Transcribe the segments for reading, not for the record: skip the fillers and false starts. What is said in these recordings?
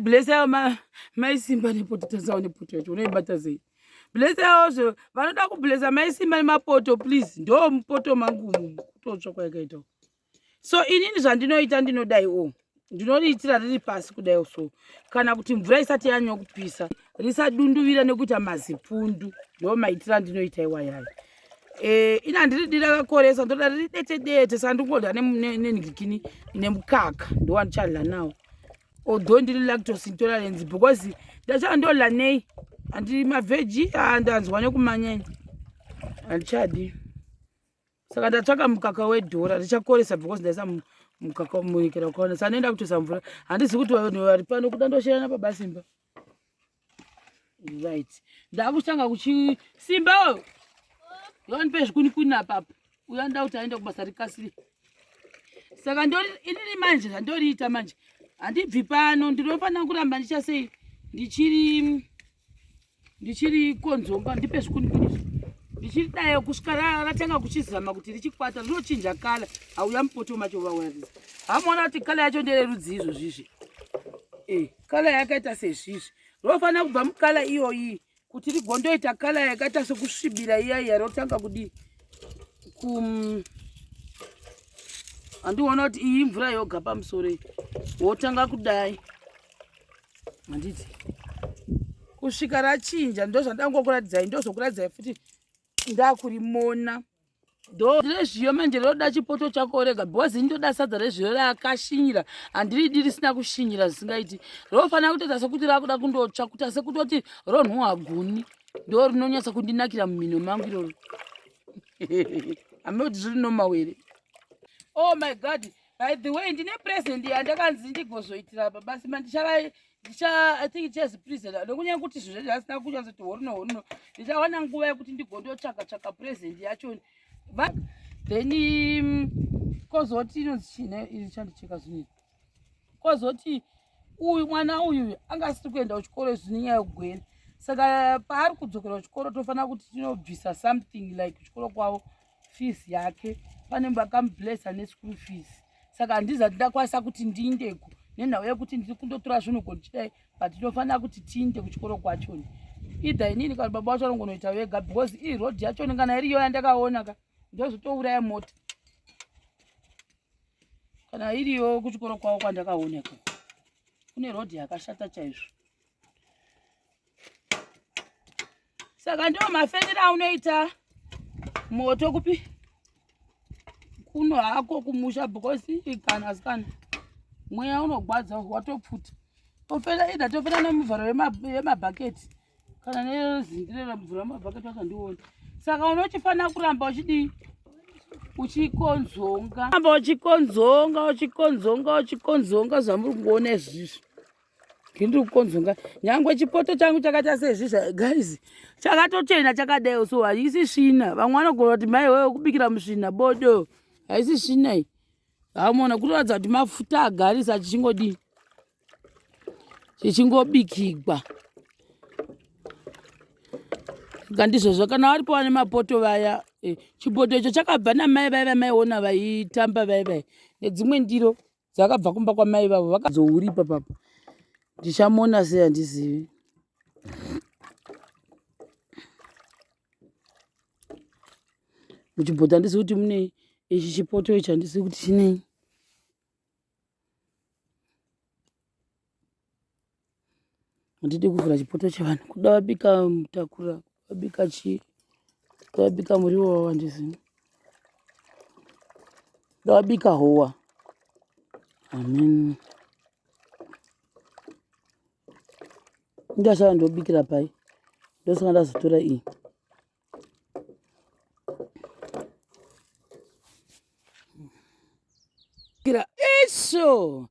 Blessa mai Simba nepoto tasawo nepoto yacho unoibata sei? Blessa zve vanoda kublessa mai Simba nemapoto please ndo mupoto mangu umu kutotsva kwayakaita. So inini zvandinoita ndinodai o oh. Ndinoriitira riri pasi kudai so kana kuti mvura isati yanyanya kupisa risadunduvira nekuita mazipundu ndo maitira andinoita iwayayo. Eh, ina handiridi rakakoresa ndoda riri dete dete saka ndingodya nenhikini nemukaka ndowandichadla nawo although ndiri lactose intolerance because ndachava ndodla nei handi mavheji ah, ndanzwa nekumanyanya handichadi saka ndatsvaka mukaka wedhora richakoresa because ndaisa mukaka munikira wakaona saka ndoenda kutoisa mvura handizi kuti vanhu vari pano kuda ndosherana baba simba right ndakutanga kuchi simba oyo yonipe zvikunikuni apapa uyo anoda kuti aende kubasa rikasire saka inini manje zvandoriita manje handibvi pano ndinofanira kuramba ndichasei ndichiri ndichiri konzonga ndipe zvikunikuni izvi ndichiri dayo kusvika ratanga kuchizama kuti richikwata rinochinja kala hauya mupoto macho vawaratidza hamuona kuti kala yacho ndererudzi izvo zvizvi e eh, kala yakaita sezvizvi rofanira kubva mukala iyoyi kuti rigondoita kala yakaita sekusvibira iya iya rotanga kudii kum handiona kuti iyi mvura yoga pamusoro iyi wotanga kudai handiti kusvika rachinja ndozvandangokuratidzai ndozokuratidzai futi ndakurimona do rezviyo manje roda chipoto chako rega because ndoda sadza rezviyo rakashinyira handiridi risina kushinyira zvisingaiti rofanira kutoita sekuti rakuda kundotsva kuita sekutoti ronhuwa guni ndo rinonyatsa kundinakira mumhino mangu iroro hameno kuti zviri normal here oh my god by the way ndine present yandakanzi ndigozoitira baba simba ndichava ndicha i think chezi present nekunyaya kuti zvinhu zvacho asina kunyatsoti horino horino ndichawana nguva yekuti ndigondotsvaka tsvaka present yacho then kozoti inonzi chine iri chandicheka zvinhu kozoti uyu mwana uyu anga asiri kuenda kuchikoro izvi nenyaya yekugwere saka paari kudzokera kuchikoro tofanira kuti tinobvisa something like kuchikoro kwavo fees yake pane vakamublessa neschool fees saka handizati ndakwanisa kuti ndiindeko nenhau yekuti ndiri kundotora zvinhu ko ndichidai but tinofanira kuti tiinde kuchikoro kwachoni either inini kana baba vacho vanongonoita vega because ii road yachoni kana iriyo yandakaona ka ndozotouraya mota kana iriyo kuchikoro kwavo kwandakaona ka kune road yakashata chaizvo saka ndiwo mafenero aunoita moto kupi kuno hako kumusha because kana asikana mweya unogwadza watopfuta tofena either tofena nemuvharo yemabhaketi kana nezindire remvura yemabhaketi wacho handioni saka unochifanira kuramba uchidii uchikonzonga ramba uchikonzonga uchikonzonga uchikonzonga zvamuri kungoona izvizvi ndiri kukonzonga nyangwe chipoto changu chakaita sezvizva guys chakatochena chakadai so haisi svina vamwe vanogona kuti mai wewe kubikira musvina bodo haisi svina iyi hamona kutoratidza kuti mafuta agarisa chichingodii chichingobikigwa saka ndizvozvo kana varipo vane mapoto vaya eh, chipoto icho chakabva namai vaya vamaiona vaitamba vaya vaya nedzimwe ndiro dzakabva kumba kwamai vavo vakazouripa papa ndichamona sei handizivi muchibhodhi handizivi kuti mune ichi chipoto ichi handizivi kuti chinei handidi kuvhura chipoto chevanhu kuda vabika mutakura vabika chii kuda vabika muriwo wavo handizivi kuda vabika howa amen ndasara ndobikira pai ndosaka ndazotora iyi Kira iso.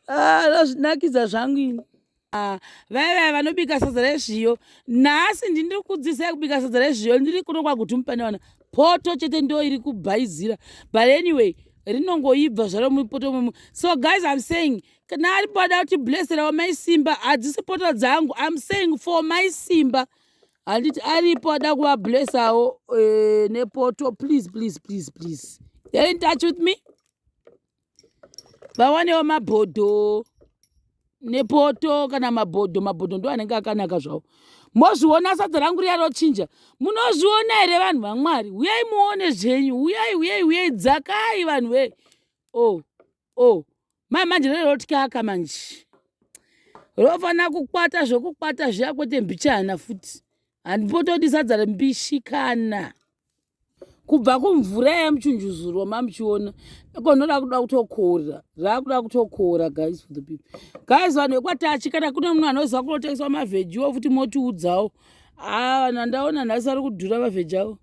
Ah, ndozvinakidza zvangu ini. Ah, vaya vaya vanobika sadza rezviyo nhasi ndindiri kudzidzisai kubika sadza rezviyo ndiri kuno kwaguti mupane vana poto chete ndo iri kubhaizira but anyway rinongoibva zvaro mupoto mumu so guys i'm saying kana aripo ada kuti blesserawo mai simba hadzisi poto dzangu i'm saying for mai simba. Handiti aripo ada kuvablessawo eh, nepoto. Please, please, please, please. Get in touch with me. Vawanewo mabhodho nepoto kana mabhodho. Mabhodho ndo anenge akanaka zvawo. Mozviona sadza rangu riya rochinja. Munozviona here vanhu vaMwari? Huyai muone zvenyu. Huyai, huyai, huyai. Dzakai vanhu ve. Oh, oh. Mai manje rero rotyaka manje. Rofanira kukwata zvekukwata zviya kwete mbichana futi. Handipotodi sadza rembishi kana. Kubva kumvura yemuchunjuzuro mamuchiona. Iko ndoda kuda kutokora. Rakuda kutokora guys for the people. Guys vanhu vekwaTachi kana kune munhu anoziva kunotengeswa mavhejiwo futi motiudzawo. Ah vanhu vandaona nhasi vari kudhura mavheji avo.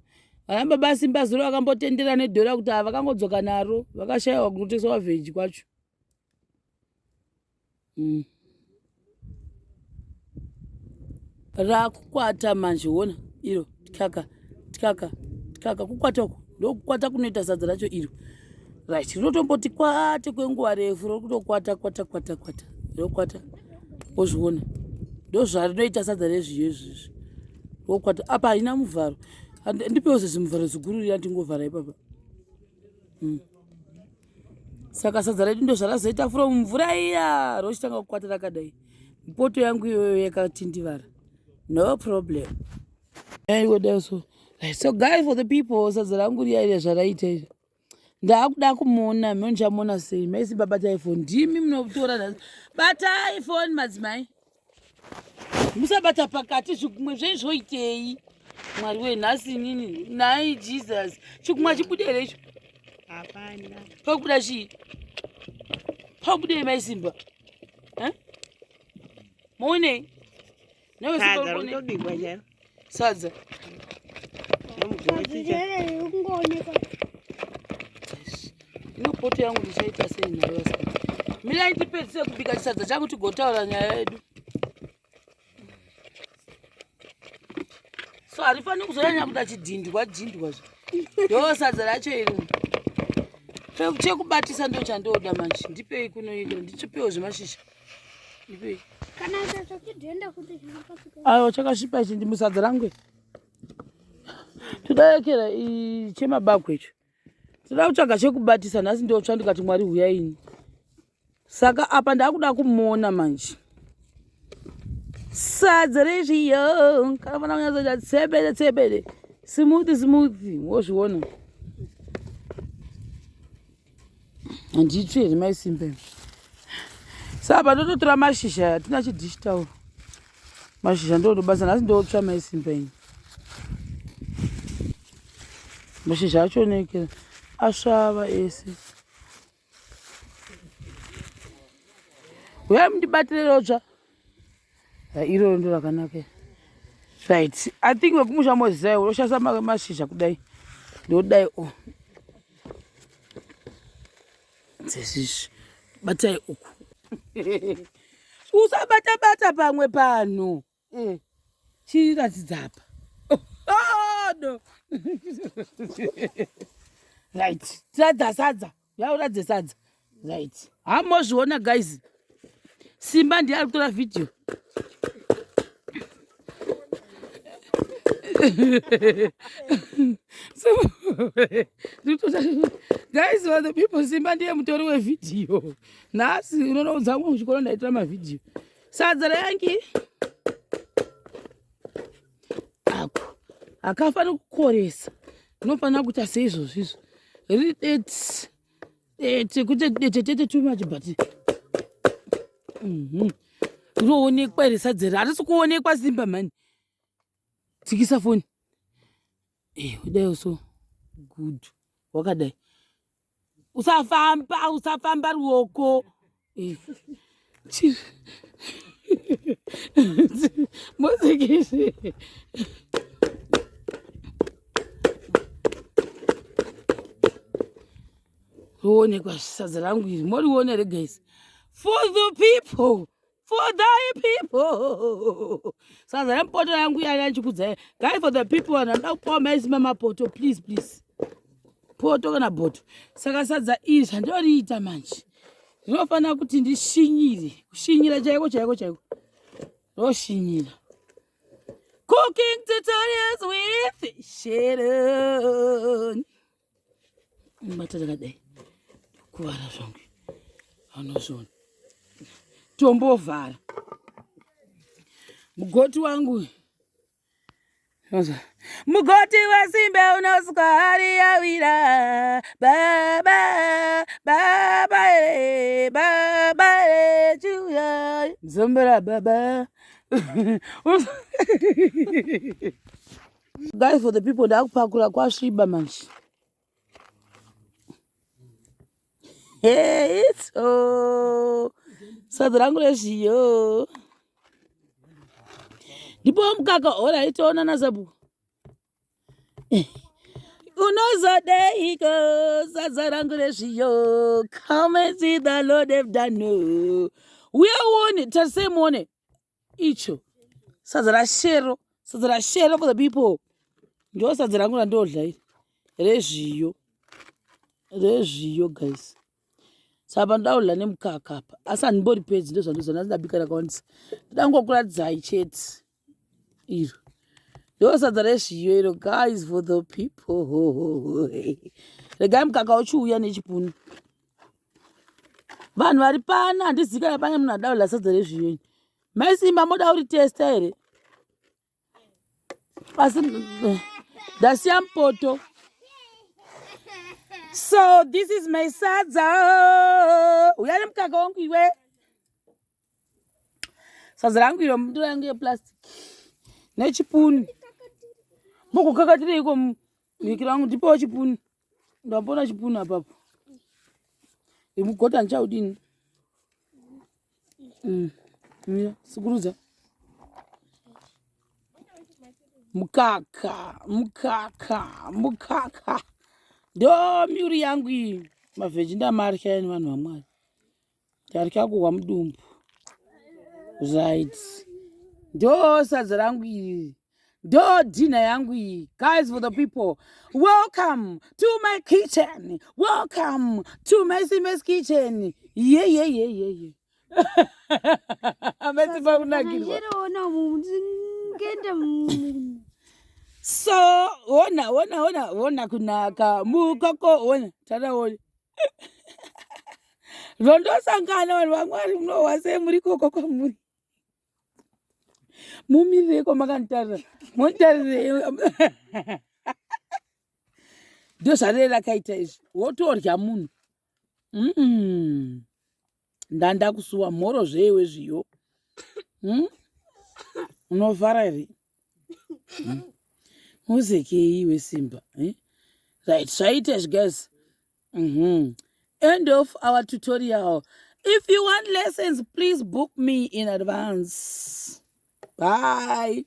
Vana baba Simba zuro vakambotendera nedhora kuti ava vakangodzoka naro vakashayiwa kunotengeswa mavheji kwacho. Rakukwata manje wona iro tyaka tyaka tyaka kukwata uku ndokukwata kunoita sadza racho iro. Right, rinotomboti kwate kwenguva refu rokutokwata kwata kwata kwata rokwata wozviona ndozvarinoita sadza rezviyo izvizvi rokwata apa haina muvharo. Ndipewo zvezimuvharo ziguru riya ndingovhara ipapa. Saka sadza redu ndozvarazoita from mvura iya rochitanga kukwata rakadai. Poto yangu iyoyo yakatindivara. No problem. Aiwa so. So guys for the people sadza rangu riya riya zvaraita izvi. Ndakuda kumuona, mimi ndichamuona sei? Mai Simba batai phone. Ndimi munotora nhasi. Batai phone madzimai. Musabata pakati zvikumwe zvenyu zvoitei? Mwari we nhasi inini nhai Jesus. Chikumwe achibude here icho? Hapana. Pakubuda chii? Pakubudei mai Simba? Eh? Muonei? Newe Simba Sadza uri kuonei? rotobikwa chairo. Sadza. Ino poto yangu ndichaita sei nayo vasikana? Mirai ndipedzise kubika chisadza changu tigotaura nyaya yedu. So harifaniri kuzonyanya kuda chidhindwa dhindwa zve. Ndo sadza racho iri. Chekubatisa ndo chandoda manje. Ndipei kuno ino, ndichipewo zvemashizha. Ndipei. Kana chachidhenda kuti zviri pasi. Aiwa chakasvipa ichi ndimusadza rangu. Todarekera chemabagwe icho. Toda kutsvaga chekubatisa nhasi ndotsva ndikati Mwari huyai ini. Saka apa ndakuda kumuona manje. Sadza rezviyo kana fana kunyatsoita tsebede tsebede. Smooth smooth wozviona. Handitsvi here mai Simba? Saka apa ndototora mashizha aya hatina chidhishi tauro. Mashizha ndotobasa nhasi ndotsva mai Simba ini. Mashizha acho onekera asvava ese. Uyai mundibatire rotsva. Iroro ndo rakanaka. Right. I think vekumusha moziva unoshandisa mashizha kudai. Ndodai o. Dzezvizvi. Batai uku. Usabata bata pamwe panhu. Chiratidza apa. Oh, no. Right. Sadza sadza. Yauradze sadza. Right. Hamozviona guys. Simba ndiye ari kutora video. Guys, for the people, Simba ndiye mutori wevideo. Nhasi unonoudza umwe kuchikoro ndaitora mavideo. Sadza rayangi ako akafanira kukoresa. Unofanira kuita seizvozvo izvo. Riri deti. Dete kuti dete tete too much but rinoonekwa here sadza iri? Harisi kuonekwa Simba mhani. Tsikisa foni. Kudai so good. Wakadai. Usafamba, usafamba ruoko. Muzikisi. Roonekwa sadza rangu iri. Moriona here guys? For the people. For thy people. Sadza remupoto yangu yana ndichikudzai. Guys, for the people vanhu vanoda kupawa maisima mapoto, please, please. Poto kana bhoto. Saka sadza iri zvandoriita manje. Rinofanira kuti ndishinyire. Kushinyira chaiko chaiko chaiko. Roshinyira. Cooking tutorials with Sharon. Bata rakadai. Kuvara zvangu. Anozviona. Tombovhara. Mugoti wangu. Mugoti wesimbe unoswa hari yawira. Baba, baba ere, baba ere, chuya. Zombera baba. Guys, for the people ndakupakura kwasviba manje. Hey, it's oh. Sadza rangu rezviyo. Ndipo mukaka ora itoona nasabu. Unozodeiko sadza rangu rezviyo. Come and see the Lord have done. Uye uone, tarisei muone. Icho. Sadza raShero. Sadza raShero for the people. Ndo sadza rangu randodla iri. Rezviyo. Rezviyo guys. Saka ndoda kudla nemukaka apa. Asi handimbori pedzi ndozvandoziva nhasi ndabika rakawandisa. Ndoda kungokuratidzai chete. Iro. Ndo sadza rezviyo iro guys for the people. Regai mukaka uchiuya nechipunu. Vanhu vari pano handizivi kana pane munhu ada kudla sadza rezviyo ini. Mai Simba moda kuritesta here? Asi ndasiya mupoto. So this is my sadza. Uya nemukaka wangu iwe. Sadza rangu iro mundiro yangu yeplastic. Nechipunu. Mukukakatireiko mubiki rangu ndipewo chipunu. Ndambona chipunu apapo. Imugota ndichaudini? Mira, sukurudza. Mukaka, mukaka, mukaka. Ndo miuri yangu iyi. Mavheji ndamarya ini vanhu vaMwari. Ndarya kuhwa mudumbu. Right. Ndo sadza rangu iri. Ndo dinner yangu iyi. Guys for the people. Welcome to my kitchen. Welcome to my Simba's kitchen. Yeah, yeah, yeah, yeah, yeah. Masimba kunakirwa. So, ona, ona, ona, ona kunaka. Mukoko, ona. Tara ona. Zvondosangana vanhu vaMwari munohwa sei muri koko kwamuri. Mumirireko makanditarira. Monitarirei. Ndozvarere rakaita izvi. Wotorya munhu. Ndanda kusuwa mhoro zveiwe zviyo. Unofara here? Uzekei iwe Simba. Eh? Right, zvaita izvi guys. End of our tutorial. If you want lessons, please book me in advance. Bye.